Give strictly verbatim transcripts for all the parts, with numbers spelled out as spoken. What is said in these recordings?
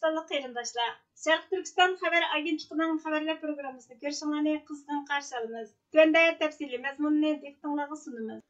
تۈركىستانلىق قېرىنداشلار، شەرقىي تۈركىستان خەۋەر ئاگېنتلىقىنىڭ خەۋەرلەر پروگراممىسىنى كۆرۈشۈڭلارنى قىزغىن قارشى ئالىمىز. تۆۋەندە تەپسىلىي مەزمۇننى دىققىتىڭلارغا سۇنىمىز.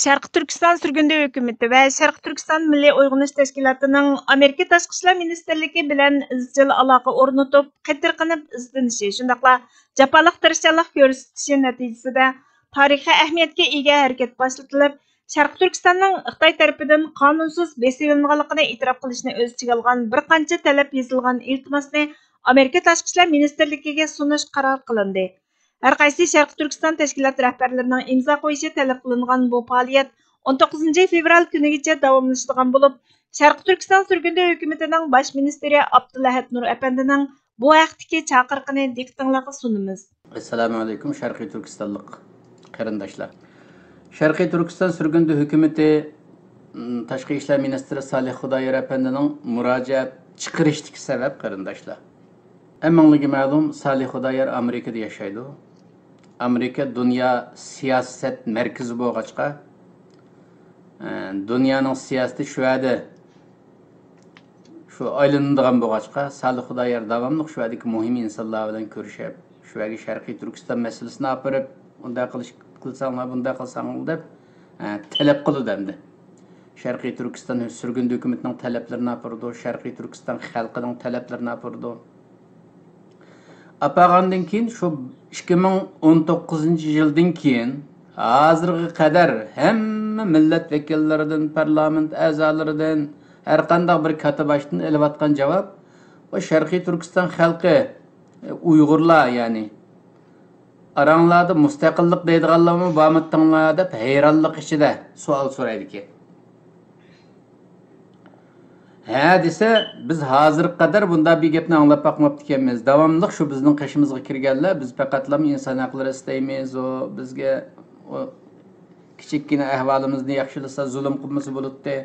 شەرقىي تۈركىستان سۈرگۈندە ھۆكۈمىتى ۋە شەرقىي تۈركىستان مىللىي ئويغىنىش تەشكىلاتىنىڭ ئامېرىكا تاشقى ئىشلار مىنىستىرلىكى بىلەن ئىزچىل ئالاقە ئورنىتىپ، قېتىرقىنىپ ئىزدىنىشى، شۇنداقلا جاپالىق تىرىشچانلىق كۆرسىتىشى نەتىجىسىدە تارىخىي ئەھمىيەتكە ئىگە ھەرىكەت باشلىتىلىپ، شەرقىي تۈركىستاننىڭ خىتاي تەرىپىدىن قانۇنسىز بېسىۋېلىنغانلىقىنى ئېتىراپ قىلىشنى ئۆز ئىچىگە ئالغان بىر قانچە تەلەپ يېزىلغان ئىلتىماسنى ئامېرىكا تاشقى ئىشلار مىنىستىرلىكىگە سۇنۇش قارار قىلىندى. ھەر قايسى شەرقىي تۈركىستان تەشكىلات رەھبەرلىرىنىڭ ئىمزا قويۇشى تەلەپ قىلىنغان بۇ پائالىيەت ئون توققۇزىنچى فېۋرال كۈنىگىچە داۋاملىشىدىغان بولۇپ، شەرقىي تۈركىستان سۈرگۈندە ھۆكۈمىتىنىڭ باش مىنىستىرى ئابدۇلئەھەت نۇر ئەپەندىنىڭ بۇ ھەقتىكى چاقىرىقىنى دىققىتىڭلارغا سۇنىمىز. ئەسسالامۇ ئەلەيكۇم، شەرقىي تۈركىستانلىق قېرىنداشلار. شەرقىي تۈركىستان سۈرگۈندە ھۆكۈمىتى، م، تاشقى ئىشلار مىنىستىرى سالىھ خۇدايار ئەپەندىنىڭ مۇراجىئەت چىقىرىشتىكى سەۋەب، قېرىنداشلار، ھەممىڭلارغا مەلۇم، سالىھ خۇدايار ئامېرىكىدا ياشايدۇ. ئامېرىكا دۇنيا سىياسەت مەركىزى بولغاچقا، ئە، دۇنيانىڭ سىياسىتى شۇ يەردە شۇ ئايلىنىدىغان بولغاچقا، سالىھ خۇدايار داۋاملىق شۇ يەردىكى مۇھىم ئىنسانلار بىلەن كۆرۈشۈپ، شۇ يەرگە شەرقىي تۈركىستان مەسىلىسىنى ئاپىرىپ، ئۇنداق قىلىش، قىلساڭلار، بۇنداق قىلساڭلار دەپ، ئە، تەلەپ قىلىدۇ ئەمدى. شەرقىي تۈركىستان سۈرگۈندە ھۆكۈمىتىنىڭ تەلەپلىرىنى ئاپىرىدۇ، شەرقىي تۈركىستان خەلقىنىڭ تەلەپلىرىنى ئاپىرىدۇ. ئاپارغاندىن كېيىن، شۇ ئىككى مىڭ ئون توققۇزىنچى يىلدىن كېيىن ھازىرغا قەدەر ھەممە مىللەت ۋەكىللىرىدىن، پارلامېنت ئەزالىرىدىن، ھەرقانداق بىر كاتتىباشتىن ئېلىۋاتقان جاۋاب، بۇ شەرقىي تۈركىستان خەلقى، ئۇيغۇرلار، يەنى، ئاراڭلاردا مۇستەقىللىق دەيدىغانلارمۇ بارمىتىڭلار دەپ ھەيرانلىق ئىچىدە سوئال سورايدىكەن. ھە دېسە، بىز ھازىرغا قەدەر بۇنداق بىر گەپنى ئاڭلاپ باقماپتىكەنمىز. داۋاملىق شۇ بىزنىڭ قېشىمىزغا كىرگەنلەر، بىز پەقەتلا ئىنسان ھەقلىرى ئىستەيمىز، ئۇ بىزگە، ئۇ كىچىككىنە ئەھۋالىمىزنى ياخشىلىسا، زۇلۇم قىلمىسا بولاتتى.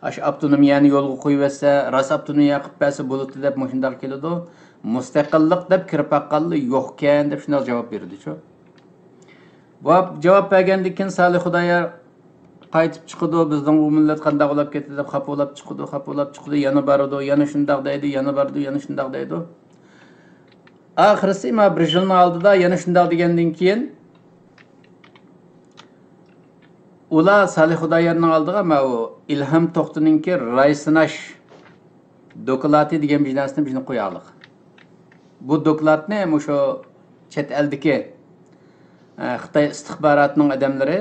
ئاشۇ ئاپتونومىيەنى يولغا قويۇۋەتسە، راست ئاپتونومىيە قىلىپ بەرسە بولاتتى دەپ مۇشۇنداق كېلىدۇ. مۇستەقىللىق دەپ كىرىپ باققانلا يوقكەن دەپ شۇنداق جاۋاب بېرىدۇچۇ. بۇ جاۋاب بەرگەندىن كېيىن سالىھ خۇدايار قايتىپ چىقىدۇ، بىزنىڭ بۇ مىللەت قانداق بولاپ كەتتى دەپ خاپا بولاپ چىقىدۇ، خاپا بولاپ چىقىدۇ، يەنە بارىدۇ، يەنە شۇنداق دەيدۇ، يەنە بارىدۇ، يەنە شۇنداق دەيدۇ. ئاخىرسى مانا بىر يىلنىڭ ئالدىدا يەنە شۇنداق دېگەندىن كېيىن ئۇلار سالىھ خۇدايارنىڭ ئالدىغا ماۋۇ ئىلھام توختىنىڭكى راي سىناش دوكلاتى دېگەن بىر نەرسىنى بىزنى قوياقلىق. بۇ دوكلاتنى مۇشۇ چەت ئەلدىكى، ئە، خىتاي ئىستىخباراتىنىڭ ئادەملىرى،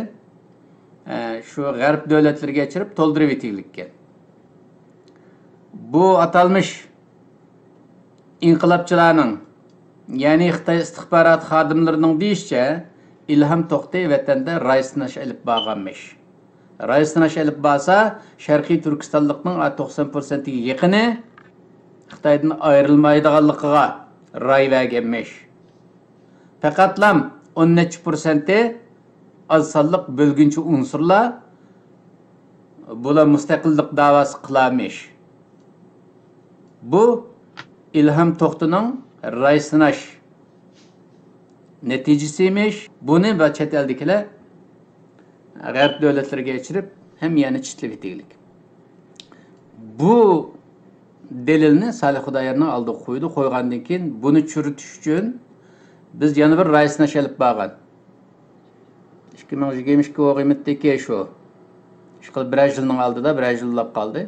ئە، شۇ غەرب دۆلەتلىرىگە ئەچىرىپ تولدۇرۇپ ئېتىگلىككەن. بۇ ئاتالمىش ئىنقىلابچىلارنىڭ، يەنى خىتاي ئىستىخبارات خادىملىرىنىڭ دېيىشىچە، ئىلھام توختى ۋەتەندە راي سىناش ئېلىپ بارغانمىش. راي سىناش ئېلىپ بارسا، شەرقىي تۈركىستانلىقنىڭ توقسان پىرسەنتىگە يېقىنى خىتايدىن ئايرىلمايدىغانلىقىغا راي بەرگەنمىش. پەقەتلام ئون نەچچە پىرسەنتى ئاز سانلىق بۆلگۈنچى ئۇنسۇرلار، بۇلار مۇستەقىللىق داۋاسى قىلارمىش. بۇ ئىلھام توختىنىڭ راي سىناش نەتىجىسىمىش. بۇنى ۋە چەت ئەلدىكىلەر غەرب دۆلەتلىرىگە ئېچىرىپ، ھەم يەنە چىتلىۋېتىگلىك. بۇ دەلىلنى سالىھ خۇدايارنىڭ ئالدىغا قويدى. قويغاندىن كېيىن، بۇنى چۈرۈتۈش ئۈچۈن بىز يەنە بىر راي سىناش ئېلىپ بارغان. ئىككى مىڭ يىگىرمە ئىككى بولغىيمىتتىكى شۇ. ئىشقىلىپ، بىرەر يىلنىڭ ئالدىدا، بىرەر يىللاپ قالدى.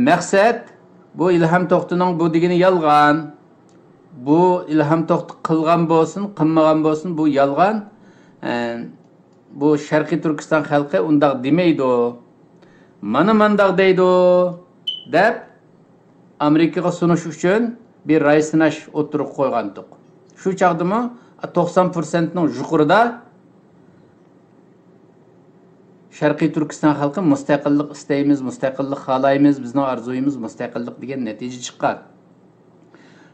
مەقسەت، بۇ ئىلھام توختىنىڭ بۇ دېگىنى يالغان. بۇ ئىلھام توختى قىلغان بولسۇن، قىلمىغان بولسۇن، بۇ يالغان. ئە، بۇ شەرقىي تۈركىستان خەلقى ئۇنداق دېمەيدۇ. مانا مانداق دەيدۇ، دەپ ئامېرىكىغا سۇنۇش ئۈچۈن بىر راي سىناش ئوتتۇرىغا قويغانتۇق. شۇ چاغدىمۇ توقسان پىرسەنتنىڭ يۇقىرىدا شەرقىي تۈركىستان خەلقى مۇستەقىللىق ئىستەيمىز، مۇستەقىللىق خالايمىز، بىزنىڭ ئارزۇيىمىز مۇستەقىللىق دېگەن نەتىجە چىققان.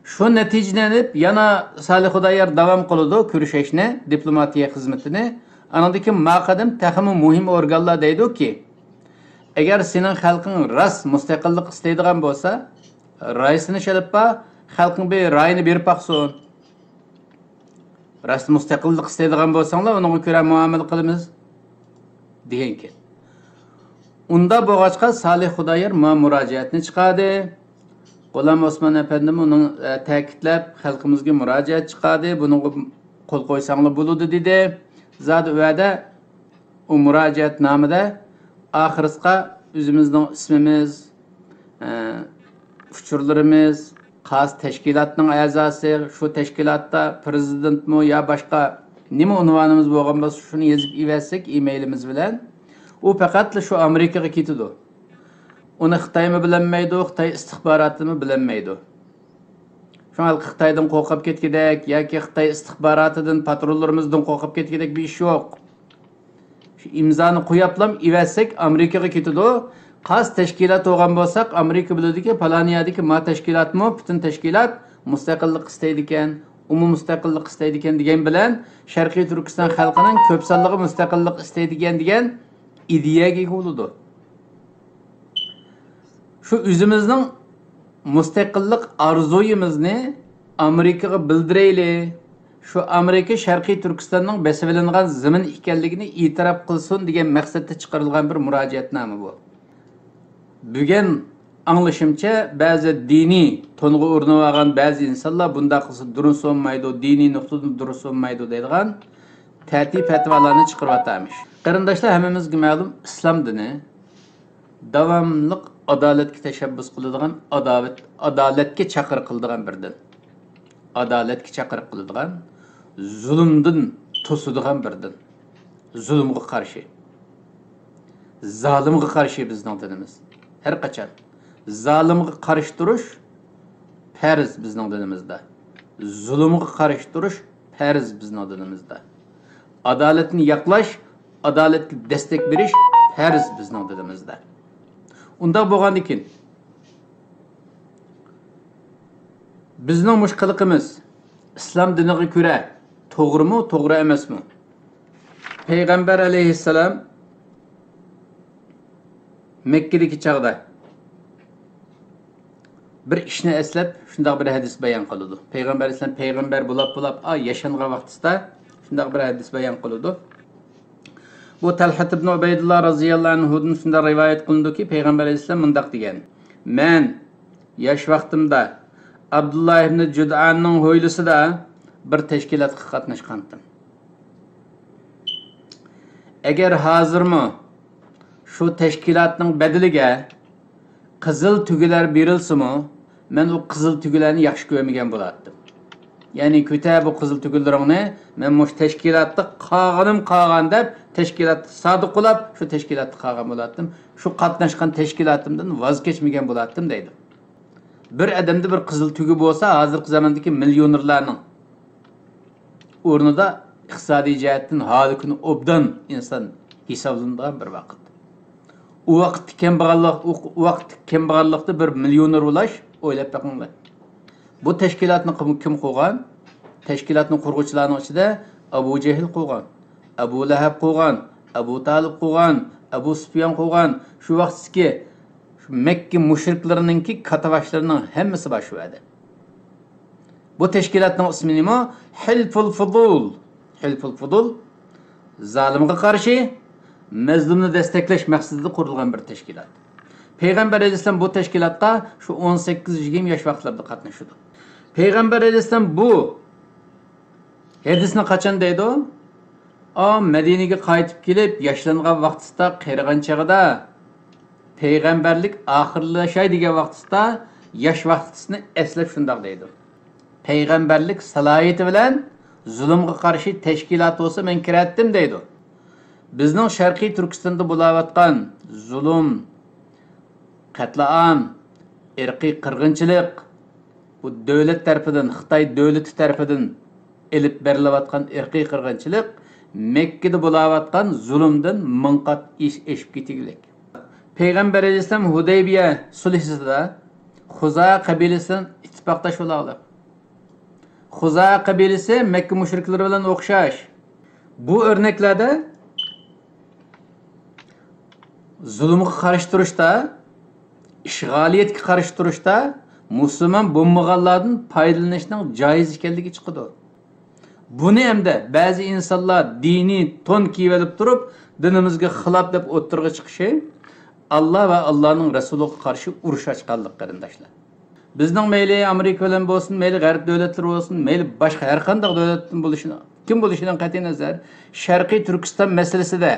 شۇ نەتىجىنى ئېلىپ، يەنە سالىھ خۇدايار داۋام قىلىدۇ كۆرۈشۈشنى، دىپلوماتىيە خىزمىتىنى. ئانىڭدىن كېيىن ماقادىم تېخىمۇ مۇھىم ئورگانلار دەيدۇكى، ئەگەر سېنىڭ خەلقىڭ راست مۇستەقىللىق ئىستەيدىغان بولسا، راي سىنىش ئېلىپ بار، خەلقىڭ بىر رايىنى بېرىپ باقسۇن. راست مۇستەقىللىق ئىستەيدىغان بولساڭلار، ئۇنىڭغا كۆرە مۇئامىلە قىلىمىز، دېگەنكەن. ئۇنداق بولغاچقا، سالىھ خۇدايار مانا مۇراجىئەتنى چىقاردى. غۇلام ئوسمان ئەپەندىمۇ ئۇنىڭ، ئە، تەكىتلەپ، خەلقىمىزگە مۇراجىئەت چىقاردى، بۇنىڭغا قول قويساڭلار بولىدۇ، دېدى. زادى ئۇ يەردە ئۇ مۇراجىئەتنامىدە ئاخىرسىغا ئۆزىمىزنىڭ ئىسمىمىز، ئە، ئۇچۇرلىرىمىز، قايسى تەشكىلاتنىڭ ئەزاسى، شۇ تەشكىلاتتا پىرېزىدېنتمۇ يا باشقا نېمە ئۇنۋانىمىز بولغان بولسا، شۇنى يېزىپ ئېۋەتسەك ئېمەيلىمىز بىلەن، ئۇ پەقەتلا شۇ ئامېرىكىغا كېتىدۇ. ئۇنى خىتايمۇ بىلەلمەيدۇ، خىتاي ئىستىخباراتىمۇ بىلەلمەيدۇ. شۇڭا خىتايدىن قورقۇپ كەتكۈدەك ياكى خىتاي ئىستىخباراتىدىن، پاترونلىرىمىزدىن قورقۇپ كەتكۈدەك بىر ئىش يوق. شۇ ئىمزانى قويۇپلام ئېۋەتسەك ئامېرىكىغا كېتىدۇ. قايسى تەشكىلات بولغان بولساق ئامېرىكا بىلىدۇكى، پالان يەردىكى ما تەشكىلاتمۇ پۈتۈن تەشكىلات مۇستەقىللىق ئىستەيدىكەن، ئۇمۇ مۇستەقىللىق ئىستەيدىكەن دېگەن بىلەن شەرقىي تۈركىستان خەلقىنىڭ كۆپ سانلىقى مۇستەقىللىق ئىستەيدىكەن دېگەن ئىدىيەگە ئىگە بولىدۇ. شۇ ئۆزىمىزنىڭ مۇستەقىللىق ئارزۇيىمىزنى ئامېرىكىغا بىلدۈرەيلى، شۇ ئامېرىكا شەرقىي تۈركىستاننىڭ بېسىۋېلىنغان زېمىن ئىكەنلىكىنى ئېتىراپ قىلسۇن دېگەن مەقسەتتە چىقىرىلغان بىر مۇراجىئەتنامە بۇ. بۈگۈن ئاڭلىشىمچە، بەزى دىنىي تونغا ئۇرۇنۇۋالغان بەزى ئىنسانلار بۇنداق قىلسا دۇرۇس بولمايدۇ، دىنىي نۇقتىدىن دۇرۇس بولمايدۇ دەيدىغان تەتۈر پەتىۋالارنى چىقىرىۋاتارمىش. قېرىنداشلار، ھەممىمىزگە مەلۇم، ئىسلام دىنى داۋاملىق ئادالەتكە تەشەببۇس قىلىدىغان، ئاداۋەت-، ئادالەتكە چاقىرىق قىلىدىغان بىر دىن. ئادالەتكە چاقىرىق قىلىدىغان، زۇلۇمدىن توسىدىغان بىر دىن. زۇلۇمغا قارشى. زالىمغا قارشى بىزنىڭ دىنىمىز. ھەر قاچان. زالىمغا قارشى تۇرۇش پەرز بىزنىڭ دىنىمىزدا. زۇلۇمغا قارشى تۇرۇش پەرز بىزنىڭ دىنىمىزدا. ئادالەتنى ياقلاش، ئادالەتكە دەستەك بېرىش پەرز بىزنىڭ دىنىمىزدا. ئۇنداق بولغاندىكىن، بىزنىڭ مۇشۇ قىلىقىمىز ئىسلام دىنىغا كۆرە توغرىمۇ، توغرا ئەمەسمۇ؟ پەيغەمبەر ئەلەيھىسسالام مەككىدىكى چاغدا بىر ئىشنى ئەسلەپ، شۇنداق بىر ھەدىس بايان قىلىدۇ. پەيغەمبەر ئەلەيھىسسالام پەيغەمبەر بولاپ، بولاپ، ئا، ياشانغان ۋاقتىسىدا شۇنداق بىر ھەدىس بايان قىلىدۇ. بۇ تەلھەت ئىبن ئۇبەيدۇللا رازىياللاھۇ ئەنھۇدىن شۇنداق رىۋايەت قىلىنىدۇكى، پەيغەمبەر ئەلەيھىسسالام مۇنداق دېگەن: مەن ياش ۋاقتىمدا ئابدۇللا ئىبن جۇدئاننىڭ ھويلىسىدا بىر تەشكىلاتقا قاتناشقانتىم. ئەگەر ھازىرمۇ شۇ تەشكىلاتنىڭ بەدىلىگە قىزىل تۈگىلەر بېرىلسىمۇ، مەن ئۇ قىزىل تۈگىلەرنى ياخشى كۆرمىگەن بولاتتىم. يەنى، كۆتەر بۇ قىزىل تۈگىلىرىڭنى، مەن مۇشۇ تەشكىلاتتا قالغىنىم قالغان دەپ، تەشكىلاتتا سادىق بولاپ، شۇ تەشكىلاتتا قالغان بولاتتىم. شۇ قاتناشقان تەشكىلاتىمدىن ۋاز كەچمىگەن بولاتتىم، دەيدۇ. بىر ئادەمدە بىر قىزىل تۈگى بولسا، ھازىرقى زاماندىكى مىليونېرلارنىڭ ئورنىدا ئىقتىسادىي جەھەتتىن ھالى كۈنى ئوبدان ئىنسان ھېسابلىنىدىغان بىر ۋاقىت. ئۇ ۋاقىتتا كەمبەغەللىك، ئۇ ۋاقىتتا كەمبەغەللىكتە بىر مىليونېر بولاش، ئويلاپ بېقىڭلار. بۇ تەشكىلاتنى كىم، كىم قۇرغان؟ تەشكىلاتنى قۇرغۇچىلارنىڭ ئىچىدە ئەبۇ جەھىل قۇرغان، ئەبۇ لەھەب قۇرغان، ئەبۇ تالىب قۇرغان، ئەبۇ سۇپيان قۇرغان، شۇ ۋاقىتتىكى شۇ مەككە مۇشرىكلىرىنىڭكى كاتتىباشلىرىنىڭ ھەممىسى بار شۇ يەردە. بۇ تەشكىلاتنىڭ ئىسمى نېمە؟ ھىلفۇل فۇدۇل. ھىلفۇل فۇدۇل، زالىمغا قارشى، مەزلۇمنى دەستەكلەش مەقسىتىدە قۇرۇلغان بىر تەشكىلات. پەيغەمبەر ئەلەيھىسسالام بۇ تەشكىلاتقا شۇ ئون سەككىز يىگىرمە ياش ۋاقىتلىرىدا قاتنىشىدۇ. پەيغەمبەر ئەلەيھىسسالام بۇ ھەدىسنى قاچان دەيدۇ؟ ئا، مەدىنىگە قايتىپ كېلىپ، ياشلانغان ۋاقتىسىدا، قېرىغان چېغىدا، پەيغەمبەرلىك ئاخىرلىشاي دېگەن ۋاقتىسىدا، ياش ۋاقتىسىنى ئەسلەپ شۇنداق دەيدۇ. پەيغەمبەرلىك سالاھىيىتى بىلەن زۇلۇمغا قارشى تەشكىلات بولسا، مەن كىرەتتىم دەيدۇ. بىزنىڭ شەرقىي تۈركىستاندا بولاۋاتقان زۇلۇم، قەتلىئام، ئىرقىي قىرغىنچىلىق، بۇ دۆلەت تەرىپىدىن، خىتاي دۆلىتى تەرىپىدىن ئېلىپ بېرىلىۋاتقان ئىرقىي قىرغىنچىلىق مەككىدە بولاۋاتقان زۇلۇمدىن مىڭ قات ئېش-، ئېشىپ كېتىگلىك. پەيغەمبەر ئەلەيھىسسالام ھۇدەيبىيە سۇلھىسىدا خۇزائە قەبىلىسى بىلەن ئىتتىپاقداش بولاغلىق. خۇزائە قەبىلىسى مەككە مۇشرىكلىرى بىلەن ئوخشاش. بۇ ئۆرنەكلەردە زۇلۇمغا قارشى تۇرۇشتا، ئىشغالىيەتكە قارشى تۇرۇشتا مۇسۇلمان بولمىغانلاردىن پايدىلىنىشنىڭ جايىز ئىكەنلىكى چىقىدۇ. بۇنى ئەمدى بەزى ئىنسانلار دىنىي تون كىيىۋېلىپ تۇرۇپ، دىنىمىزگە خىلاپ دەپ ئوتتۇرىغا چىقىشى، ئاللا ۋە ئاللانىڭ رەسۇلىغا قارشى ئۇرۇش ئاچقانلىق، قېرىنداشلار. بىزنىڭ مەيلى ئامېرىكا بىلەن بولسۇن، مەيلى غەرب دۆلەتلىرى بولسۇن، مەيلى باشقا ھەر قانداق دۆلەتتىن بولۇشىدىن، كىم بولۇشىدىن قەتئىينەزەر، شەرقىي تۈركىستان مەسىلىسىدە،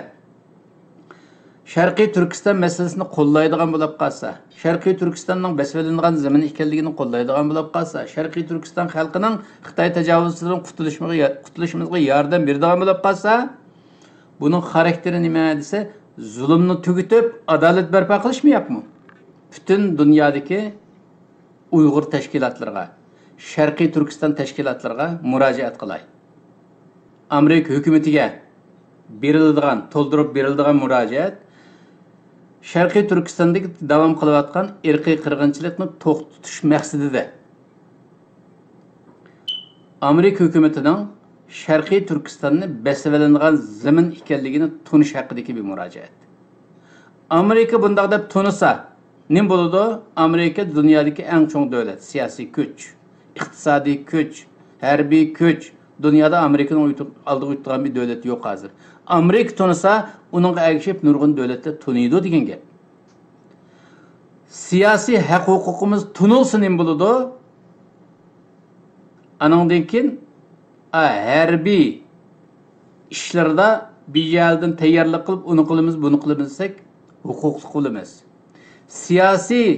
شەرقىي تۈركىستان مەسىلىسىنى قوللايدىغان بولۇپ قالسا، شەرقىي تۈركىستاننىڭ بېسىۋېلىنغان زېمىن ئىكەنلىكىنى قوللايدىغان بولۇپ قالسا، شەرقىي تۈركىستان خەلقىنىڭ خىتاي تاجاۋۇزچىلىرىدىن قۇتۇلۇشىمىزغا، قۇتۇلۇشىمىزغا ياردەم بېرىدىغان بولۇپ قالسا، بۇنىڭ خاراكتېرى نېمە دېسە، زۇلۇمنى تۈگىتىپ، ئادالەت بەرپا قىلىشمۇ ياقمۇ؟ پۈتۈن دۇنيادىكى ئۇيغۇر تەشكىلاتلىرىغا، شەرقىي تۈركىستان تەشكىلاتلىرىغا مۇراجىئەت قىلاي. ئامېرىكا ھۆكۈمىتىگە بېرىلىدىغان، تولدۇرۇپ بېرىلىدىغان مۇراجىئەت شەرقىي تۈركىستاندىكى داۋام قىلىۋاتقان ئىرقىي قىرغىنچىلىقنى توختىتىش مەقسىتىدە ئامېرىكا ھۆكۈمىتىنىڭ شەرقىي تۈركىستاننى بېسىۋېلىنغان زېمىن ئىكەنلىكىنى تونۇش ھەققىدىكى بىر مۇراجىئەت. ئامېرىكا بۇنداق دەپ تونۇسا، نېمە بولىدۇ؟ ئامېرىكا دۇنيادىكى ئەڭ چوڭ دۆلەت، سىياسىي كۈچ، ئىقتىسادىي كۈچ، ھەربىي كۈچ. دۇنيادا ئامېرىكىنىڭ ئۆتۈپ، ئالدىغا ئۆتىدىغان بىر دۆلەت يوق ھازىر. ئامېرىكا تونۇسا، ئۇنىڭغا ئەگىشىپ نۇرغۇن دۆلەتلەر تونۇيدۇ دېگەن گەپ. سىياسىي ھەق ھوقۇقىمىز تونۇلسا نېمە بولىدۇ؟ ئانىڭدىن كېيىن، ئا، ھەربىي ئىشلىرىدا بىر يەردىن تەييارلىق قىلىپ، ئۇنى قىلىمىز، بۇنى قىلىمىز دېسەك، ھوقۇقلۇق بولىمىز. سىياسىي،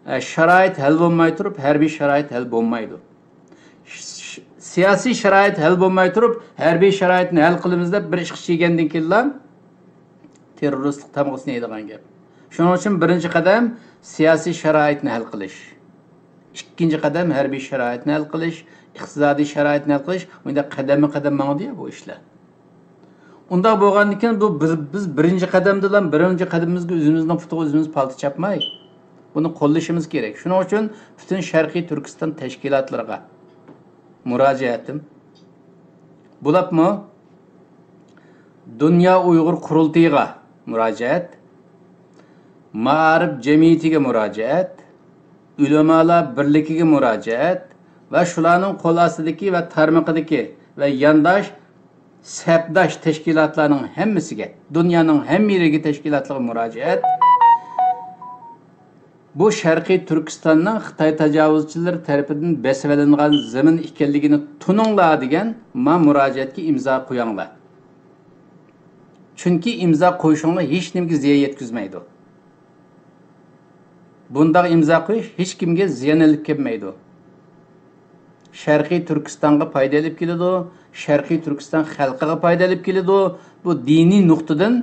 ئە، شارائىت ھەل بولماي تۇرۇپ، ھەربىي شارائىت ھەل بولمايدۇ. ش-، ش-، سىياسىي شارائىت ھەل بولماي تۇرۇپ، ھەربىي شارائىتنى ھەل قىلىمىز دەپ بىر ئىشقا چىگەندىن كېيىنلا، تېررورىستلىق تامغىسىنى يەيدىغان گەپ. شۇنىڭ ئۈچۈن بىرىنچى قەدەم سىياسىي شارائىتنى ھەل قىلىش. ئىككىنچى قەدەم ھەربىي شارائىتنى ھەل قىلىش، ئىقتىسادىي شارائىتنى ھەل قىلىش. مۇنداق قەدەممۇ قەدەم ماڭىدۇ بۇ ئىشلار. ئۇنداق بولغاندىن كېيىن بۇ بىز، بىز بىرىنچى قەدەمدىلا، بىرىنچى قەدىمىمىزگە ئۆزىمىزنىڭ پۇتىغا ئۆزىمىز پالتا چاپماي، بۇنى قوللىشىمىز كېرەك. شۇنىڭ ئۈچۈن پۈتۈن شەرقىي تۈركىستان تەشكىلاتلىرىغا مۇراجىئەتىم. بولۇپمۇ دۇنيا ئۇيغۇر قۇرۇلتىيىغا مۇراجىئەت، مائارىپ جەمئىيىتىگە مۇراجىئەت، ئۆلىمالار بىرلىكىگە مۇراجىئەت ۋە شۇلارنىڭ قول ئاستىدىكى ۋە تارمىقىدىكى ۋە يانداش، سەپداش تەشكىلاتلارنىڭ ھەممىسىگە، دۇنيانىڭ ھەممە يېرىگە تەشكىلاتلارغا مۇراجىئەت. بۇ شەرقىي تۈركىستاننىڭ خىتاي تاجاۋۇزچىلىرى تەرىپىدىن بېسىۋېلىنغان زېمىن ئىكەنلىكىنى تونۇڭلار دېگەن ما مۇراجىئەتكە ئىمزا قويۇڭلار. چۈنكى ئىمزا قويۇشۇڭلار ھېچنېمىگە زىيان يەتكۈزمەيدۇ. بۇنداق ئىمزا قويۇش ھېچكىمگە زىيان ئېلىپ كەلمەيدۇ. شەرقىي تۈركىستانغا پايدا ئېلىپ كېلىدۇ، شەرقىي تۈركىستان خەلقىگە پايدا ئېلىپ كېلىدۇ. بۇ دىنىي نۇقتىدىن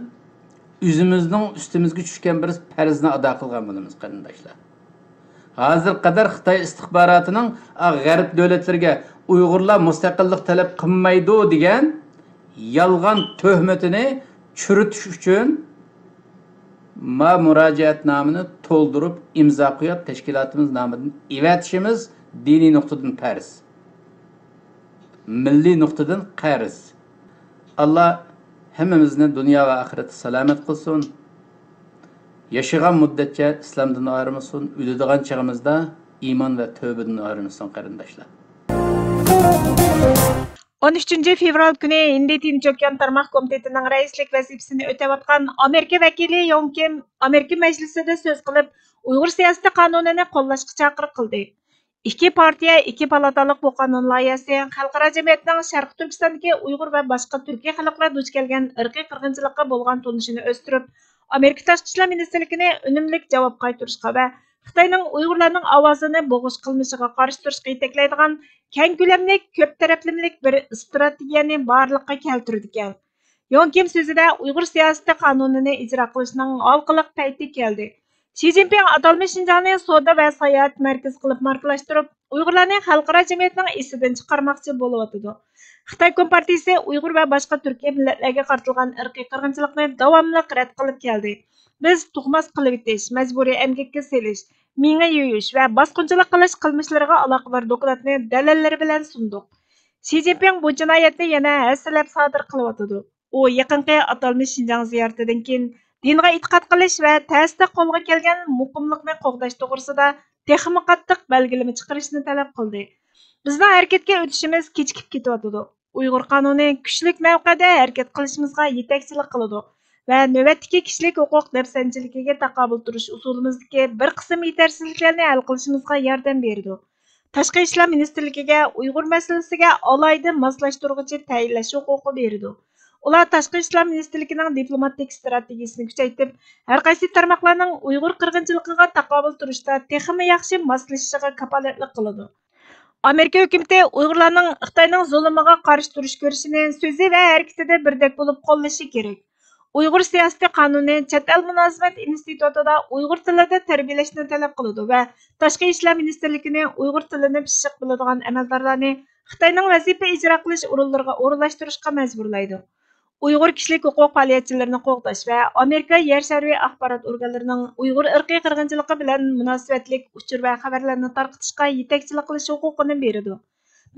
ئۆزىمىزنىڭ ئۈستىمىزگە چۈشكەن بىر پەرزنى ئادا قىلغان بولىمىز، قېرىنداشلار. ھازىرغا قەدەر خىتاي ئىستىخباراتىنىڭ، ئا، غەرب دۆلەتلىرىگە ئۇيغۇرلار مۇستەقىللىق تەلەپ قىلمايدۇ دېگەن يالغان تۆھمىتىنى چۈرۈتۈش ئۈچۈن ما مۇراجىئەتنامىنى تولدۇرۇپ ئىمزا قويۇپ، تەشكىلاتىمىز نامىدىن ئېۋەتىشىمىز دىنىي نۇقتىدىن پەرز، مىللىي نۇقتىدىن قەرز. ئاللا ھەممىمىزنى دۇنيا ۋە ئاخىرەتتە سالامەت قىلسۇن. ياشىغان مۇددەتچە ئىسلامدىن ئايرىمىسۇن، ئۆلىدىغان چېغىمىزدا ئىمان ۋە تەۋبىدىن ئايرىمىسۇن، قېرىنداشلار. ئون ئۈچىنچى فېۋرال كۈنى ھىندى تىنچ ئوكيان تارماق كومىتېتىنىڭ رەئىسلىك ۋەزىپىسىنى ئۆتەۋاتقان ئامېرىكا ۋەكىلى يوڭ كىم ئامېرىكا مەجلىسىدە سۆز قىلىپ، ئۇيغۇر سىياسىتى قانۇنىنى قوللاشقا چاقىرىق قىلدى. ئىككى پارتىيە، ئىككى پالاتالىق بۇ قانۇن لايىھەسى خەلقئارا جەمئىيەتنىڭ شەرقىي تۈركىستاندىكى ئۇيغۇر ۋە باشقا تۈركىي خەلقلەر دۇچ كەلگەن ئىرقىي قىرغىنچىلىققا بولغان تونۇشىنى ئۆستۈرۈپ، ئامېرىكا تاشقى ئىشلار مىنىستىرلىكىنى ئۈنۈملۈك جاۋاب قايتۇرۇشقا ۋە خىتاينىڭ ئۇيغۇرلارنىڭ ئاۋازىنى بوغۇش قىلمىشىغا قارشى تۇرۇشقا يېتەكلەيدىغان كەڭ كۆلەملىك، كۆپ تەرەپلىمىلىك بىر ئىستراتېگىيەنى بارلىققا كەلتۈرىدىكەن. يوڭ كىم سۆزىدە ئۇيغۇر سىياسىتى قانۇنىنى ئىجرا قىلىشنىڭ ھالقىلىق پەيتى كەلدى. شى جىنپىڭ ئاتالمىش شىنجاڭنى سودا ۋە ساياھەت مەركىزى قىلىپ ماركىلاشتۇرۇپ، ئۇيغۇرلارنى خەلقئارا جەمئىيەتنىڭ ئېسىدىن چىقارماقچى بولۇۋاتىدۇ. خىتاي كومپارتىيىسى ئۇيغۇر ۋە باشقا تۈركىي مىللەتلەرگە قارىتىلغان ئىرقىي قىرغىنچىلىقنى داۋاملىق رەت قىلىپ كەلدى. بىز تۇغماس قىلىۋېتىش، مەجبۇرىي ئەمگەككە سېلىش، مېڭە يۇيۇش ۋە باسقۇنچىلىق قىلىش قىلمىشلىرىغا ئالاقىدار دوكلاتنى دەلىللىرى بىلەن سۇندۇق. شى جىنپىڭ بۇ جىنايەتنى يەنە ھەسسىلەپ سادىر قىلىۋاتىدۇ. ئۇ يېقىنقى ئاتالمىش شىنجاڭ زىيارىتىدىن كېيىن دىنغا ئېتىقاد قىلىش ۋە تەسىتە قولغا كەلگەن مۇقىملىقنى قوغداش توغرىسىدا تېخىمۇ قاتتىق بەلگىلىمە چىقىرىشنى تەلەپ قىلدى. بىزنىڭ ھەرىكەتكە ئۆتۈشىمىز كېچىكىپ كېتىۋاتىدۇ. ئۇيغۇر قانۇنى كۈچلۈك مەۋقەدە ھەرىكەت قىلىشىمىزغا يېتەكچىلىك قىلىدۇ. ۋە نۆۋەتتىكى كىشىلىك ھوقۇق دەپسەندىچىلىكىگە تاقابىل تۇرۇش ئۇسۇلىمىزدىكى بىر قىسىم يېتەرسىزلىكلەرنى ھەل قىلىشىمىزغا ياردەم بېرىدۇ. تاشقى ئىشلار مىنىستىرلىكىگە ئۇيغۇر مەسىلىسىگە ئالاھىدە ماسلاشتۇرغۇچى تەيىنلەش ھوقۇقى بېرىدۇ. ئۇلار تاشقى ئىشلار مىنىستىرلىكىنىڭ دىپلوماتىك ئىستراتېگىيىسىنى كۈچەيتىپ، ھەر قايسى تارماقلارنىڭ ئۇيغۇر قىرغىنچىلىقىغا تاقابىل تۇرۇشتا تېخىمۇ ياخشى ماسلىشىشىغا كاپالەتلىك قىلىدۇ. ئامېرىكا ھۆكۈمىتى ئۇيغۇرلارنىڭ خىتاينىڭ زۇلۇمىغا قارشى تۇرۇش كۈرىشىنى سۆزى ۋە ھەرىكىتىدە بىردەك بولۇپ قوللىشى كېرەك. ئۇيغۇر سىياسىتى قانۇنى چەت ئەل مۇلازىمەت ئىنستىتۇتىدا ئۇيغۇر تىلىدا تەربىيەلەشنى تەلەپ قىلىدۇ ۋە تاشقى ئىشلار مىنىستىرلىكىنى ئۇيغۇر تىلىنى پىششىق بىلىدىغان ئەمەلدارلارنى خىتاينىڭ ۋەزىپە ئىجرا قىلىش ئورۇنلىرىغا ئورۇنلاشتۇرۇشقا مەجبۇرلايدۇ. ئۇيغۇر كىشىلىك ھوقۇق پائالىيەتچىلىرىنى قوغداش ۋە ئامېرىكا يەر شارى ئاخبارات ئورگانلىرىنىڭ ئۇيغۇر ئىرقىي قىرغىنچىلىقى بىلەن مۇناسىۋەتلىك ئۇچۇر ۋە خەۋەرلەرنى تارقىتىشقا يېتەكچىلىك قىلىش ھوقۇقىنى بېرىدۇ.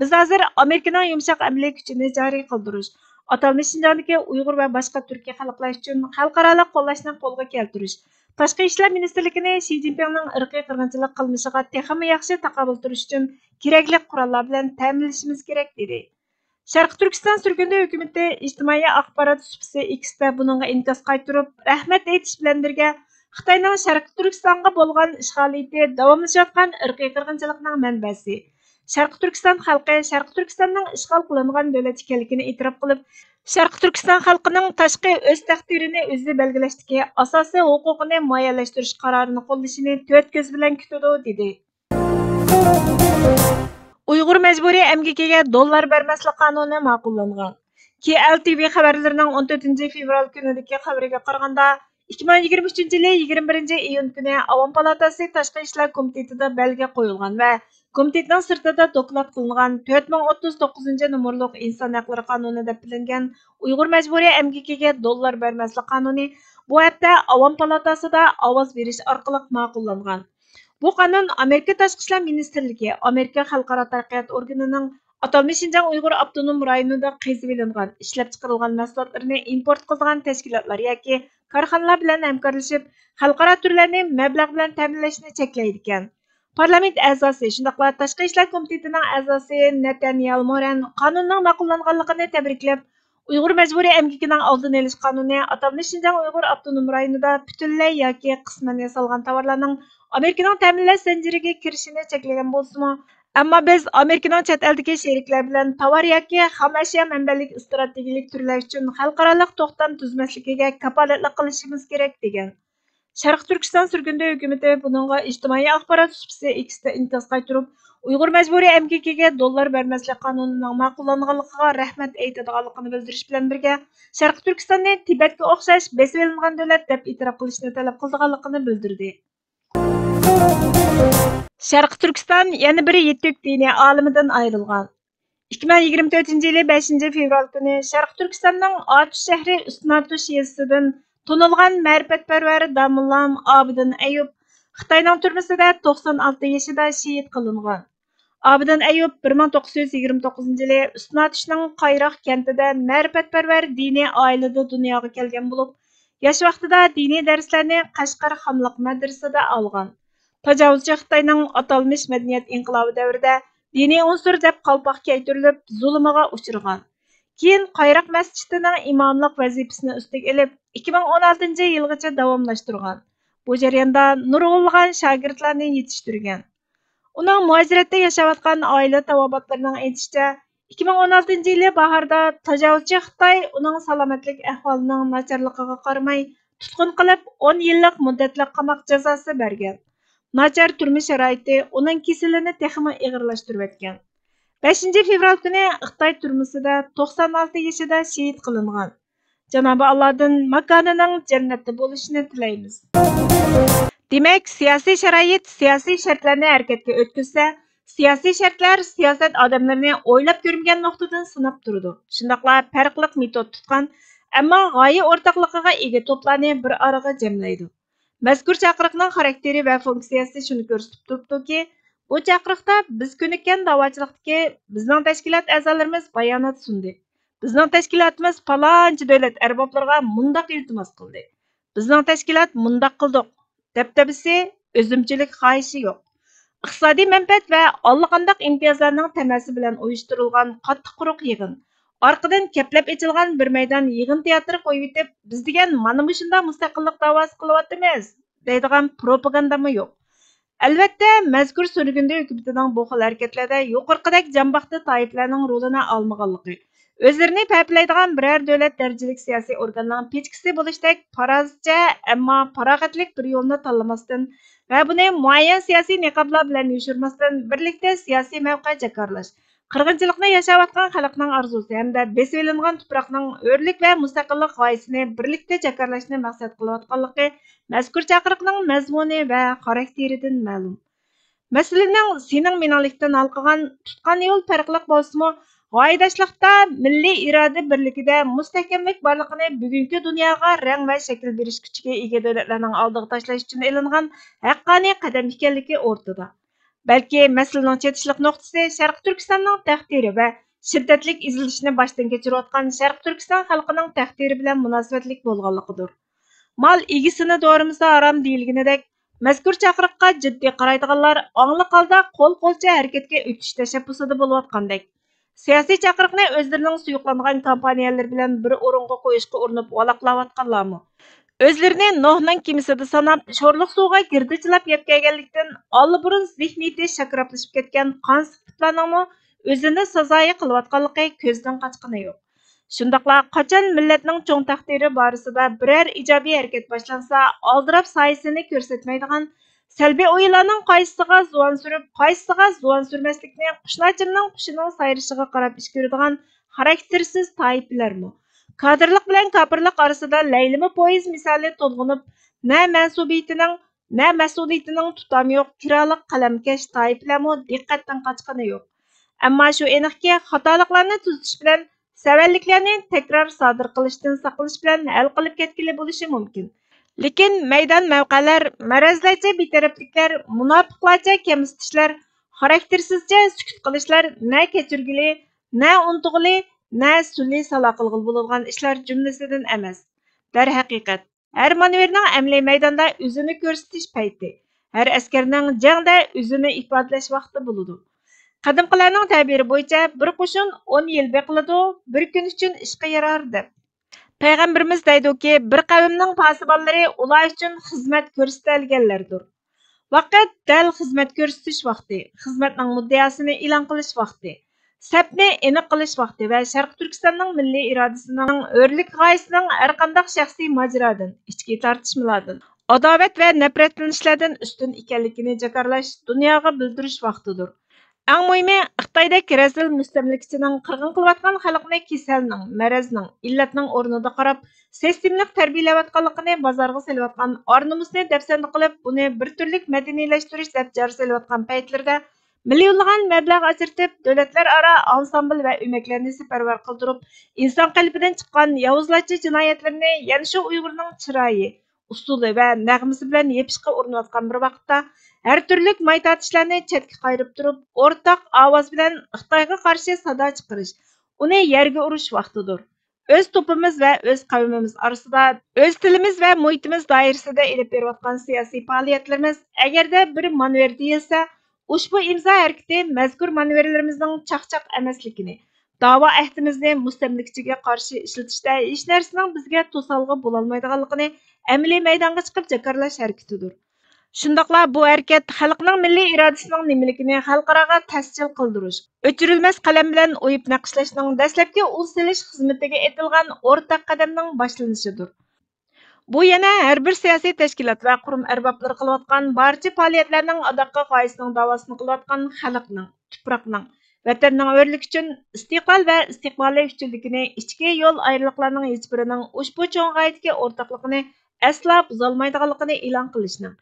بىز ھازىر ئامېرىكىنىڭ يۇمشاق ئەمەلىي كۈچىنى جارى قىلدۇرۇش، ئاتالمىش شىنجاڭدىكى ئۇيغۇر ۋە باشقا تۈركىي خەلقلەر ئۈچۈن خەلقئارالىق قوللاشنى قولغا كەلتۈرۈش، تاشقى ئىشلار مىنىستىرلىكىنى شى جىنپىڭنىڭ ئىرقىي قىرغىنچىلىق قىلمىشىغا تېخىمۇ ياخشى تاقابىل تۇرۇش ئۈچۈن كېرەكلىك قوراللار بىلەن تەمىنلىشىمىز كېرەك، دېدى. شەرقىي تۈركىستان سۈرگۈندە ھۆكۈمىتى ئىجتىمائىي ئاخبارات سۇپىسى ئېكستا بۇنىڭغا ئىنكاس قايتۇرۇپ، رەھمەت ئېيتىش بىلەن بىرگە، خىتاينىڭ شەرقىي تۈركىستانغا بولغان ئىشغالىيىتى داۋاملىشىۋاتقان ئىرقىي قىرغىنچىلىقنىڭ مەنبەسى، شەرقىي تۈركىستان خەلقى شەرقىي تۈركىستاننىڭ ئىشغال قىلىنغان دۆلەت ئىكەنلىكىنى ئېتىراپ قىلىپ، شەرقىي تۈركىستان خەلقىنىڭ تاشقى ئۆز تەقدىرىنى ئۆزى بەلگىلەشتىكى ئاساسىي ھوقۇقىنى مۇئەييەنلەشتۈرۈش قارارىنى قوللىشىنى تۆت كۆز بىلەن كۈتىدۇ، دېدى. ئۇيغۇر مەجبۇرىي ئەمگىكىگە دوللار بەرمەسلىك قانۇنى ماقۇللانغان. كي ئەل تى ۋى خەۋەرلىرىنىڭ ئون تۆتىنچى فېۋرال كۈنىدىكى خەۋىرىگە قارىغاندا، ئىككى مىڭ يىگىرمە ئۈچىنچى يىلى يىگىرمە بىرىنچى ئىيۇن كۈنى ئاۋام پالاتاسى تاشقى ئىشلار كومىتېتىدا بەلگە قويۇلغان ۋە كومىتېتنىڭ سىرتىدا دوكلات قىلىنغان تۆت مىڭ ئوتتۇز توققۇزىنچى نومۇرلۇق ئىنسان ھەقلىرى قانۇنى دەپ بىلىنگەن ئۇيغۇر مەجبۇرىي ئەمگىكىگە دوللار بەرمەسلىك قانۇنى بۇ ھەپتە ئاۋام پالاتاسىدا ئاۋاز بېرىش ئارقىلىق ماقۇللانغان. بۇ قانۇن ئامېرىكا تاشقى ئىشلار مىنىستىرلىكى، ئامېرىكا خەلقئارا تەرەققىيات ئورگىنىنىڭ ئاتالمىش شىنجاڭ ئۇيغۇر ئاپتونوم رايونىدا قېزىۋېلىنغان، ئىشلەپچىقىرىلغان مەھسۇلاتلىرىنى ئىمپورت قىلىدىغان تەشكىلاتلار ياكى كارخانىلار بىلەن ھەمكارلىشىپ، خەلقئارا تۈرلەرنى مەبلەغ بىلەن تەمىنلەشنى چەكلەيدىكەن. پارلامېنت ئەزاسى، شۇنداقلا تاشقى ئىشلار كومىتېتىنىڭ ئەزاسى نەتەنيال مورەن قانۇننىڭ ماقۇللانغانلىقىنى تەبرىكلەپ، ئۇيغۇر مەجبۇرىي ئەمگىكىنىڭ ئالدىنى ئېلىش قانۇنى ئاتالمىش شىنجاڭ ئۇيغۇر ئاپتونوم رايونىدا پۈتۈنلەي ياكى قىسمەن ياسالغان تاۋارلارنىڭ ئامېرىكىنىڭ تەمىنلەش زەنجىرىگە كىرىشىنى چەكلىگەن بولسىمۇ، ئەمما بىز ئامېرىكىنىڭ چەت ئەلدىكى شېرىكلەر بىلەن تاۋار ياكى خام ئەشيا مەنبەلىك ئىستراتېگىيىلىك تۈرلەر ئۈچۈن خەلقئارالىق توختام تۈزمەسلىكىگە كاپالەتلىك قىلىشىمىز كېرەك، دېگەن. شەرقىي تۈركىستان سۈرگۈندە ھۆكۈمىتى بۇنىڭغا ئىجتىمائىي ئاخبارات سۇپىسى ئېكستا ئىنكاس قايتۇرۇپ، ئۇيغۇر مەجبۇرىي ئەمگىكىگە دوللار بەرمەسلىك قانۇنىنىڭ ماقۇللانغانلىقىغا رەھمەت ئېيتىدىغانلىقىنى بىلدۈرۈش بىلەن بىرگە، شەرقىي تۈركىستاننى تىبەتكە ئوخشاش بېسىۋېلىنغان دۆلەت دەپ ئېتىراپ قىلىشنى تەلەپ قىلىدىغانلىقىنى بىلدۈردى. شەرقىي تۈركىستان يەنە بىر يېتۈك دىنىي ئالىمىدىن ئايرىلغان. ئىككى مىڭ يىگىرمە تۆتىنچى يىلى بەشىنچى فېۋرال كۈنى شەرقىي تۈركىستاننىڭ ئاتۇش شەھىرى ئۈستۈن ئاتۇش يېزىسىدىن تونۇلغان مەرىپەتپەرۋەر داموللام ئابىدىن ئەيۇپ خىتاينىڭ تۈرمىسىدە توقسان ئالتە يېشىدا شېھىت قىلىنغان. ئابىدىن ئەيۇپ بىر مىڭ توققۇز يۈز يىگىرمە توققۇزىنچى يىلى ئۈستۈن ئاتۇشنىڭ قايراق كەنتىدە مەرىپەتپەرۋەر دىنىي ئائىلىدە دۇنياغا كەلگەن بولۇپ، ياش ۋاقتىدا دىنىي دەرسلەرنى قەشقەر خانلىق مەدرىسىدە ئالغان. تاجاۋۇزچى خىتاينىڭ ئاتالمىش مەدەنىيەت ئىنقىلابى دەۋرىدە دىنىي ئۇنسۇر دەپ قالپاق كىيدۈرۈلۈپ، زۇلۇمىغا ئۇچرىغان. كېيىن قايراق مەسچىتىنىڭ ئىماملىق ۋەزىپىسىنى ئۈستىگە ئېلىپ، ئىككى مىڭ ئون ئالتىنچى يىلغىچە داۋاملاشتۇرغان. بۇ جەرياندا نۇرغۇنلىغان شاگىرتلارنى يېتىشتۈرگەن. ئۇنىڭ مۇھاجىرەتتە ياشاۋاتقان ئائىلە تاۋابىئاتلىرىنىڭ ئېيتىشىچە، ئىككى مىڭ ئون ئالتىنچى يىلى باھاردا تاجاۋۇزچى خىتاي ئۇنىڭ سالامەتلىك ئەھۋالىنىڭ ناچارلىقىغا قارىماي، تۇتقۇن قىلىپ، ئون يىللىق مۇددەتلىك قاماق جازاسى بەرگەن. ناچار تۈرمە شارائىتى ئۇنىڭ كېسىلىنى تېخىمۇ ئېغىرلاشتۇرۇۋەتكەن. بەشىنچى فېۋرال كۈنى خىتاي تۈرمىسىدە توقسان ئالتە يېشىدا شېھىت قىلىنغان. جانابى ئاللادىن ماكانىنىڭ جەننەتتە بولۇشىنى تىلەيمىز. دېمەك، سىياسىي شارائىت، سىياسىي شەرتلەرنى ھەرىكەتكە ئۆتكۈزسە، سىياسىي شەرتلەر سىياسەت ئادەملىرىنى ئويلاپ كۆرمىگەن نۇقتىدىن سىناپ تۇرىدۇ. شۇنداقلا پەرقلىق مېتود تۇتقان، ئەمما غايە ئورتاقلىقىغا ئىگە توپلارنى بىر ئارىغا جەملەيدۇ. مەزكۇر چاقىرىقنىڭ خاراكتېرى ۋە فۇنكسىيەسى شۇنى كۆرسىتىپ تۇرۇپتۇكى، بۇ چاقىرىقتا بىز كۆنۈككەن داۋاچىلىقتىكى بىزنىڭ تەشكىلات ئەزالىرىمىز بايانات سۇندى. بىزنىڭ تەشكىلاتىمىز پالانچە دۆلەت ئەربابلىرىغا مۇنداق ئىلتىماس قىلدى. بىزنىڭ تەشكىلات مۇنداق قىلدۇق. دەبدەبىسى، ئۆزۈمچىلىك خاھىشى يوق. ئىقتىسادىي مەنپەئەت ۋە ئاللىقانداق ئىمتىيازلارنىڭ تەمەسى بىلەن ئۇيۇشتۇرۇلغان قاتتىق قۇرۇق يىغىن. ئارقىدىن كەپلەپ ئېچىلغان بىر مەيدان يىغىن تىياتىرى قويۇۋېتىپ، بىز دېگەن مانا مۇشۇنداق مۇستەقىللىق داۋاسى قىلىۋاتىمىز دەيدىغان پروپاگاندامۇ يوق. ئەلۋەتتە، مەزكۇر سۈرگۈندە ھۆكۈمىتىنىڭ بۇ خىل ھەرىكەتلەردە يۇقىرىقىدەك جانباقتى تايىپىلەرنىڭ رولىنى ئالمىغانلىقى، ئۆزلىرىنى پەپىلەيدىغان بىرەر دۆلەت دەرىجىلىك سىياسىي ئورگاننىڭ پىچىكىسى بولۇشتەك پارازچە، ئەمما پاراغەتلىك بىر يولنى تاللىماستىن ۋە بۇنى مۇئەييەن سىياسىي نىقابلار بىلەن يوشۇرماستىن، بىرلىكتە سىياسىي مەۋقە جاكارلاش، قىرغىنچىلىقنى ياشاۋاتقان خەلقنىڭ ئارزۇسى ھەمدە بېسىۋېلىنغان تۇپراقنىڭ ھۆرلۈك ۋە مۇستەقىللىق غايىسىنى بىرلىكتە جاكارلاشنى مەقسەت قىلىۋاتقانلىقى مەزكۇر چاقىرىقنىڭ مەزمۇنى ۋە خاراكتېرىدىن مەلۇم. مەسىلىنىڭ سېنىڭ مېنىڭلىكتىن ھالقىغان، تۇتقان يول پەرقلىق بولسىمۇ، غايىداشلىقتا، مىللىي ئىرادە بىرلىكىدە مۇستەھكەملىك بارلىقىنى بۈگۈنكى دۇنياغا رەڭ ۋە شەكىل بېرىش كۈچىگە ئىگە دۆلەتلەرنىڭ ئالدىغا تاشلاش ئۈچۈن ئېلىنغان ھەققانىي قەدەم ئىكەنلىكى ئورتىدا. بەلكى مەسىلىنىڭ چېتىشلىق نۇقتىسى شەرقىي تۈركىستاننىڭ تەقدىرى ۋە شىددەتلىك ئېزىلىشنى باشتىن كەچۈرۈۋاتقان شەرقىي تۈركىستان خەلقىنىڭ تەقدىرى بىلەن مۇناسىۋەتلىك بولغانلىقىدۇر. مال ئىگىسىنى دورىمىسا ھارام دېيىلگىنىدەك، مەزكۇر چاقىرىققا جىددىي قارايدىغانلار ئاڭلىق ھالدا قول-قولچە ھەرىكەتكە ئۆتۈش تەشەببۇسىدا بولۇۋاتقاندەك. سىياسىي چاقىرىقنى ئۆزلىرىنىڭ سۇيۇقلانغان كامپانىيەلىرى بىلەن بىر ئورۇنغا قويۇشقا ئۇرۇنۇپ ۋالاقلاۋاتقانلارمۇ، ئۆزلىرىنى نوھنىڭ كېمىسىدە ساناپ، شورلۇق سۇغا گىردىچىلاپ يەپ كەلگەنلىكتىن، ئاللىبۇرۇن زېھنىيىتى شاكىراپلىشىپ كەتكەن قانسىز پۇتلارنىڭمۇ ئۆزىنى سازايى قىلىۋاتقانلىقى كۆزدىن قاچقىنى يوق. شۇنداقلا قاچان مىللەتنىڭ چوڭ تەقدىرى بارىسىدا بىرەر ئىجابىي ھەرىكەت باشلانسا، ئالدىراپ سايىسىنى كۆرسەتمەيدىغان، سەلبىي ئويۇنلارنىڭ قايسىسىغا زۇۋان سۈرۈپ، قايسىسىغا زۇۋان سۈرمەسلىكنى قۇشناچىمنىڭ قۇشىنىڭ سايرىشىغا قاراپ ئىچ كۆرىدىغان خاراكتېرسىز تايىپىلەرمۇ، كادىرلىق بىلەن كاپىرلىق ئارىسىدا لەيلىمە پويىز مىسالى تولغىنىپ، نە مەنسۇبىيىتىنىڭ، نە مەسئۇلىيىتىنىڭ تۇتامى يوق كىرالىق قەلەمكەش تايىپىلەرمۇ دىققەتتىن قاچقىنى يوق. ئەمما شۇ ئېنىقكى، خاتالىقلارنى تۈزىتىش بىلەن سەۋەنلىكلەرنى تەكرار سادىر قىلىشتىن ساقلىنىش بىلەن ھەل قىلىپ كەتكىلى بولۇشى مۇمكىن. لېكىن مەيدان مەۋقەلەر، مەرەزلەرچە بىتەرەپلىكلەر، مۇناپىقلارچە كەمسىتىشلەر، خاراكتېرسىزچە سۈكۈت قىلىشلار نە كەچۈرگىلى، نە ئۇنتۇغىلى، نە سۈلھى سالا قىلغىلى بولىدىغان ئىشلار جۈملىسىدىن ئەمەس. دەرھەقىقەت، ھەر مانېۋىرنىڭ ئەمەلىي مەيداندا ئۆزىنى كۆرسىتىش پەيتى، ھەر ئەسكەرنىڭ جەڭدە ئۆزىنى ئىپادىلەش ۋاقتى بولىدۇ. قەدىمكىلەرنىڭ تەبىرى بويىچە، بىر قوشۇن ئون يىل بېقىلىدۇ، بىر كۈن ئۈچۈن ئىشقا يارار، دەپ. پەيغەمبىرىمىز دەيدۇكى، بىر قەۋمنىڭ پاسىبانلىرى ئۇلار ئۈچۈن خىزمەت كۆرسىتەلىگەنلەردۇر. ۋاقىت دەل خىزمەت كۆرسىتىش ۋاقتى، خىزمەتنىڭ مۇددىئاسىنى ئېلان قىلىش ۋاقتى، سەپنى ئېنىق قىلىش ۋاقتى ۋە شەرقىي تۈركىستاننىڭ مىللىي ئىرادىسىنىڭ، ھۆرلۈك غايىسىنىڭ ھەرقانداق شەخسىي ماجىرادىن، ئىچكى تارتىشمىلاردىن، ئاداۋەت ۋە نەپرەتلىنىشلەردىن ئۈستۈن ئىكەنلىكىنى جاكارلاش، دۇنياغا بىلدۈرۈش ۋاقتىدۇر. ئەڭ مۇھىمى، خىتايدەك رەزىل مۇستەملىكىچىنىڭ قىرغىن قىلىۋاتقان خەلقنى كېسەلنىڭ، مەرەزنىڭ، ئىللەتنىڭ ئورنىدا قاراپ، سىستېمىلىق تەربىيەلەۋاتقانلىقىنى بازارغا سېلىۋاتقان، ئار-نومۇسنى دەپسەندە قىلىپ، بۇنى بىر تۈرلۈك مەدەنىيلەشتۈرۈش دەپ جار سېلىۋاتقان پەيتلىرىدە، مىليونلىغان مەبلەغ ئاجرىتىپ، دۆلەتلەر ئارا ئانسامبىل ۋە ئۆمەكلەرنى سەپەرۋەر قىلدۇرۇپ، ئىنسان قەلبىدىن چىققان ياۋۇزلارچە جىنايەتلىرىنى يەنە شۇ ئۇيغۇرنىڭ چىرايى، ئۇسسۇلى ۋە نەغمىسى بىلەن يېپىشقا ئۇرۇنۇۋاتقان بىر ۋاقىتتا، ھەر تۈرلۈك ماي تارتىشلارنى چەتكە قايرىپ تۇرۇپ، ئورتاق ئاۋاز بىلەن خىتايغا قارشى سادا چىقىرىش، ئۇنى يەرگە ئۇرۇش ۋاقتىدۇر. ئۆز توپىمىز ۋە ئۆز قەۋمىمىز ئارىسىدا، ئۆز تىلىمىز ۋە مۇھىتىمىز دائىرىسىدە ئېلىپ بېرىۋاتقان سىياسىي پائالىيەتلىرىمىز ئەگەردە بىر مانېۋىر دېيىلسە، ئۇشبۇ ئىمزا ھەرىكىتى مەزكۇر مانېۋىرلىرىمىزنىڭ چاقچاق ئەمەسلىكىنى، داۋا ئەھدىمىزنى مۇستەملىكىچىگە قارشى ئىشلىتىشتە ھېچ نەرسىنىڭ بىزگە توسالغۇ بولالمايدىغانلىقىنى ئەمەلىي مەيدانغا چىقىپ جاكارلاش ھەرىكىتىدۇر. شۇنداقلا بۇ ھەرىكەت خەلقنىڭ مىللىي ئىرادىسىنىڭ نېمىلىكىنى خەلقئاراغا تەسجىل قىلدۇرۇش، ئۆچۈرۈلمەس قەلەم بىلەن ئويۇپ نەقىشلەشنىڭ دەسلەپكى ئۇل سېلىش خىزمىتىگە ئېتىلغان ئورتاق قەدەمنىڭ باشلىنىشىدۇر. بۇ يەنە ھەر بىر سىياسىي تەشكىلات ۋە قۇرۇم ئەربابلىرى قىلىۋاتقان بارچە پائالىيەتلەرنىڭ ئاداققى غايىسىنىڭ داۋاسىنى قىلىۋاتقان خەلقنىڭ، تۇپراقنىڭ، ۋەتەننىڭ ھۆرلۈكى ئۈچۈن ئىستىقلال ۋە ئىستىقبالى ئۈچۈنلۈكىنى، ئىچكى يول ئايرىلىقلارنىڭ ھېچبىرىنىڭ ئۇشبۇ چوڭ غايىدىكى ئورتاقلىقىنى ئەسلا بۇزالمايدىغانلىقىنى ئېلان قىلىشنىڭ،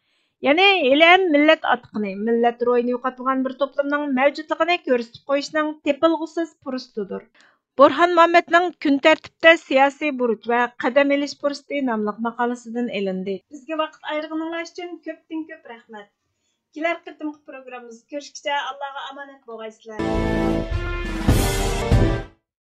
يەنى ھېلىھەم مىللەت ئاتىقىنى، مىللەت روھىنى يوقاتمىغان بىر توپلۇمنىڭ مەۋجۇتلۇقىنى كۆرسىتىپ قويۇشنىڭ تېپىلغۇسىز پۇرسىتىدۇر. بورھان مۇھەممەدنىڭ كۈن تەرتىپتە سىياسىي بۇرۇت ۋە قەدەم ئېلىش پۇرسىتى ناملىق ماقالىسىدىن ئېلىندى. بىزگە ۋاقىت ئايرىغىنىڭلار ئۈچۈن كۆپتىن كۆپ رەھمەت. كېلەر قېتىمقى پروگراممىمىزدا كۆرۈشكىچە ئاللاغا ئامانەت بولغايسىلەر.